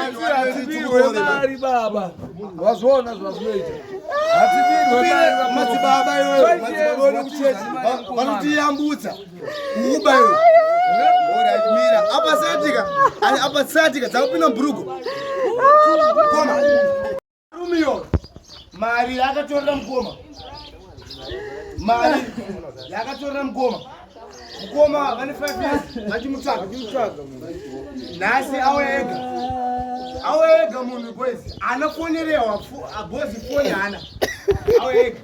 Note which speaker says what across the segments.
Speaker 1: Hatibirwe mari baba, wazviona zvazvinoita. Hatibirwe mari
Speaker 2: madzibaba iwewe, madzibaba vekuchechi vanotiyambutsa kuuba iwe. Alright, mira apa satika, apa satika dzakupinda mubhurugu koma rumiyo. Mari yakatorera mukoma, mari yakatorera mukoma. Mukoma vane 5 years vachimutsvaga, nhasi auya ega, auya ega munhu. Boys anafonerewa boys, foni hana, auya ega.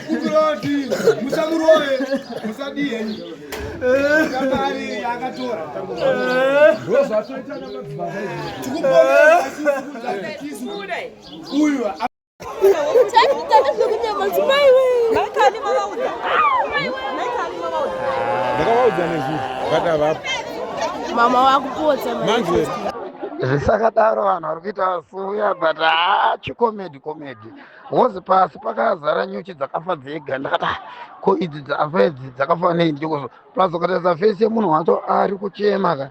Speaker 2: Kumbira kuti musamurove, musadii henyu mari yakatora.
Speaker 1: Ndozvatoita namadzibaba izvi.
Speaker 2: Tikupomera uyu.
Speaker 3: Maikani mavaudza? Maikani mavaudza?
Speaker 4: Ndakavaudza nezuro, but havapo.
Speaker 5: Mama wakupotsa.
Speaker 4: Manje
Speaker 6: Zvisakadaro, vanhu vari kuita suya, but haa, chicomedy comedy wozi pasi pakazara nyuchi dzakafa dzega. Ndakati, "Ah, ko idzi dzafa idzi dzakafa nei?" Ndikozo plus ukatarisa face yemunhu wacho, ari kuchema ka,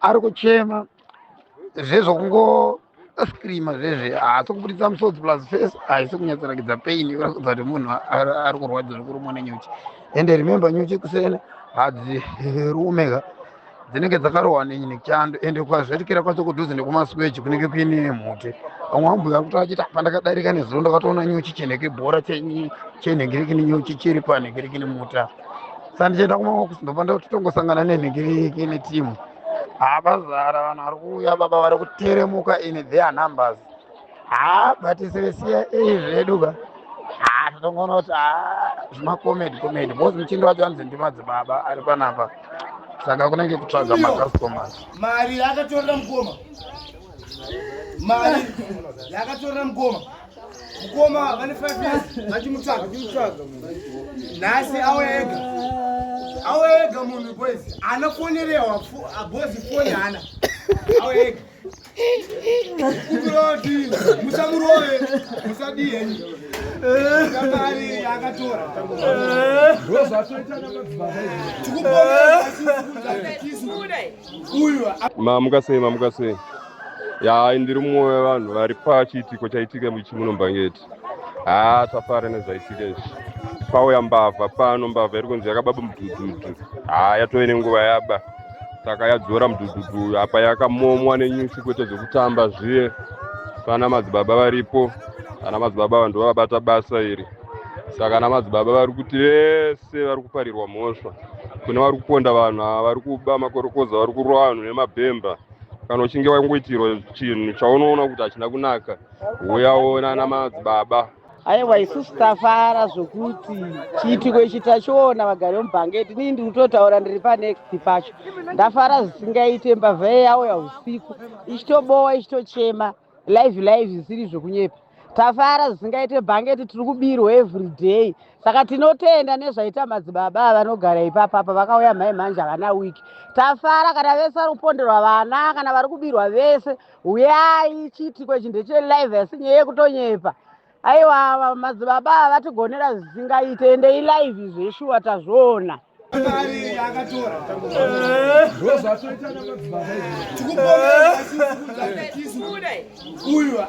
Speaker 6: ari kuchema zvezvokungo zvezve, haasi kubudisa musodzi, plus face haisi kunyatsorakidza pain kuratidza kuti munhu ari kurwadza zvekurumwa nenyuchi. Ende remember, nyuchi kusene hadzirume ka, dzinenge dzakarohwa nechando. Ende ukazverekera kwacho kudhuze nekumasweji kunenge kuine mhute. Vamwe vambuya kuti achiti pandakadarika nezuro ndakatoona nyuchi chenheke bhora chenhengerekini, nyuchi chiri panhengerekini muta. Saka ndichienda kumaokusi ndopanda totongosangana nenhengerekini timu. Havazara vanhu vari kuuya baba, vari kuteremuka in their numbers. Ha, but seveCIA zvedu ka, ha, totongoona kuti ha, zvimacomedy comedy because muchindo wacho anzi ndimadzibaba ari panapa, saka kunenge kutsvaga macustomers.
Speaker 2: Mari yakatorera mukoma, mari yakatorera mukoma. Mukoma vane 5 years vachimutsvaga, nhasi auya ega, auya ega munhu. Boys anafonerewa boys, foni hana, auya ega. Kumbira kuti musamurove, musadii henyu mari yakatora.
Speaker 1: Ndozvatoita namadzibaba izvi.
Speaker 2: Tikupomera uyu.
Speaker 4: Mamuka sei? Mamuka sei? Ya, ndiri mumwe wevanhu vari pachiitiko chaitika ichi muno Bhangeti. Ha, tafara nezvaitika izvi. Pauya mbavha pano, mbavha iri kunzi yakaba mudhudhudhu. Ha, yatove nenguva yaba, saka yadzora mudhudhudhu uyu. Apa yakamomwa nenyuchi, kwete zvekutamba zviye. Pana madzibaba varipo, ana madzibaba vanhu vavabata basa iri. Saka ana madzibaba vari kuti vese vari kuparirwa mhosva, kune vari kuponda vanhu ava, vari kuba, makorokoza, vari kurova vanhu nemabhemba. Kana uchinge wangoitirwa chinhu chaunoona kuti hachina kunaka, uyaona ana madzibaba.
Speaker 7: Aiwa, isusu tafara zvokuti chiitiko ichi tachiona. Vagari vemubhangeti, inini ndiri kutotaura ndiri panext pacho, ndafara zvisingaite. Mbavha iyi yauya usiku ichitobowa, ichitochema live live, zvisiri zvokunyepa. Tafara zvisingaite. Bhangeti tiri kubirwa every day, saka tinotenda nezvaita madzibaba vanogara ipapapa. Vakauya mhai manje, havana wiki. Tafara. Kana vese vari kuponderwa vana, kana vari kubirwa vese, uyai. Chiitiko ichi ndechelive, asi nyaya yekutonyepa. Aiwa, madzibaba vatigonera zvisingaite. Ende ilive zveshuwa, tazviona.
Speaker 2: Mari yakatora.
Speaker 1: Ndozvatoita namadzibaba izvi.
Speaker 2: Tikupomera uyu.